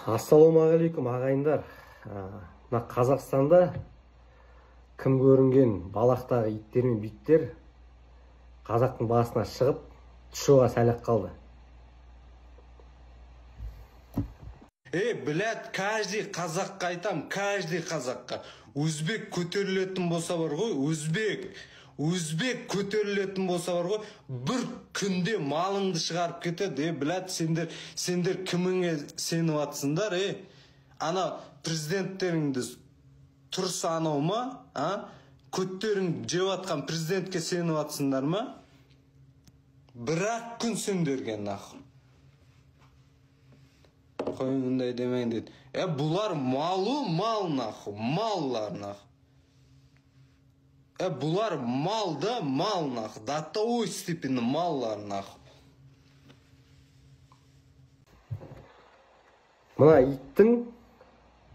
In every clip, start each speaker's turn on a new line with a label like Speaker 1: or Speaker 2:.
Speaker 1: Ассалаумағалейкум, ағайындар. Мына Қазақстанда кім көрінген балақтағы иттер мен биттер қазақтың басына шығып, тұшуға сәл-ақ қалды.
Speaker 2: Эй, блядь, каждый қазаққа айтам, каждый қазаққа. Өзбек көтерілетін болса бар ғой, өзбек көтерілетін болса бар ғой, бір күнде малыңды шығарып кетеді. Эй, блядь, сендер кіміңе сеніп атсыңдар, эй? Ана президенттеріңді тұрса анау ма, а? Көттерің жеп атқан президентке сеніп атсыңдар ма? Бір-ақ күн сендерге нахуй. Қой мындай демейін дейді. Бұлар малу мал нахуй, маллар нахуй. Бұлар мал да мал нахуй, до той степени маллар нахуй.
Speaker 1: Мына иттің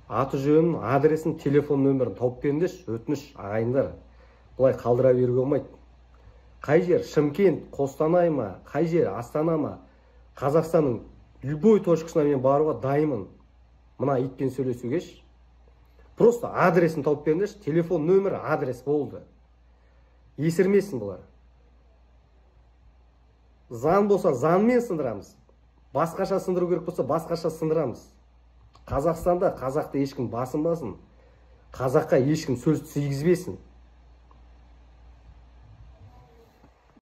Speaker 1: аты жөнін, адресін, телефон нөмірін тауып беріңдерші, өтініш, ағайындар. Бұлай қалдыра беруге болмайды. Қай жер? Шымкент, Қостанай ма? Қай жер? Астана ма? Қазақстанның любой точкасына мен баруға дайынмын. Мына итпен сөйлесуге ше. Просто адресін тауып беріңдерші, телефон нөмірі, адрес болды. Есірмесін бұлар. Заң болса заңмен сындырамыз. Басқаша сындыру керек болса басқаша сындырамыз. Қазақстанда қазақты ешкім басынбасын. Қазаққа ешкім сөз тигізбесін.